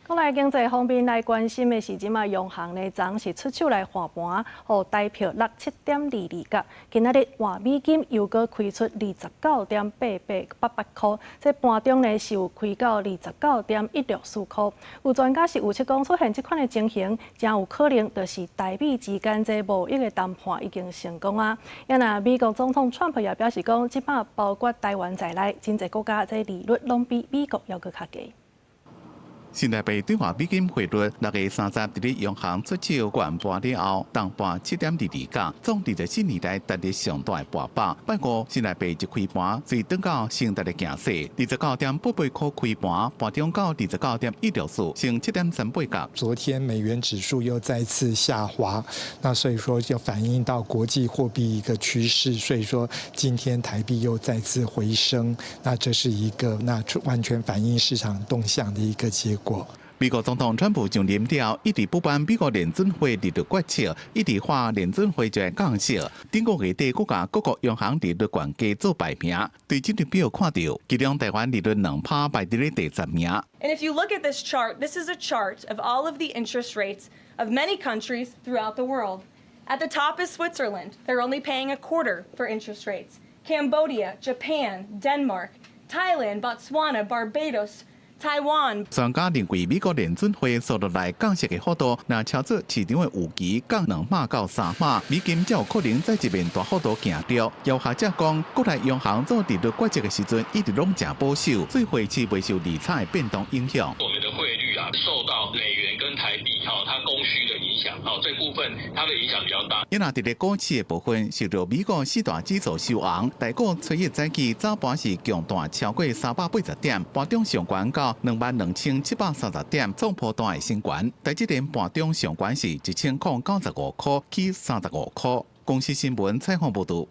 過來經濟方面來關心的是，這馬央行呢，昨是出手來換盤，予台票落7.22角。今仔日換美金又閣開出29.8888箍，這盤中呢是有開到29.164箍。有專家是預測講，出現這款的情形，誠有可能就是台美之間這貿易的談判已經成功啊。啊若美國總統川普也表示講，這擺包括台灣在內，真濟國家這利率攏比美國猶閣較低。新台幣對換美金匯率6月30佇咧央行出手摜盤了後，重盤7.22角，創24年來單日上大的跋幅。拜五新台幣一開盤，隨轉到升值的行勢，29.88箍開盤，盤中到29.164，升7.38角。昨天美元指數又再次下滑，那所以說就反映到國際貨幣一個趨勢，所以說今天台幣又再次回升，那這是一個那完全反映市場動向的一個結果。美國總統川普上任了，一直不滿美國聯準會利率決策，一直喊聯準會就降息。頂個月底，閣共各國央行利率懸低做排名，對這張表看著，其中台灣利率2趴排佇咧第10名。 And if you look at this chart, this is a chart of all of the interest rates of many countries throughout the world. At the top is Switzerland. They're only paying a quarter for interest rates. Cambodia, Japan, Denmark, Thailand, Botswana, Barbados, Taiwan。專家認為，美國聯準會紲落來降息的幅度，若超出市場的預期，降2碼到3碼，美金才有可能再一面大幅度行著。有學者講，國內央行做利率決策的時陣，一直攏誠保守，所以匯市袂受利差的變動影響。我們的匯率啊，受到美元跟台幣哈，它供需的影響，哦，這部分它的影響比較大。因若佇咧股市的部分，受著美國四大指數收紅，台股初一早起早盤是強彈超過380點，盤中上懸到22,730點，創波段的新高。台積電盤中上懸是1095箍起35箍。公視新聞採訪報導。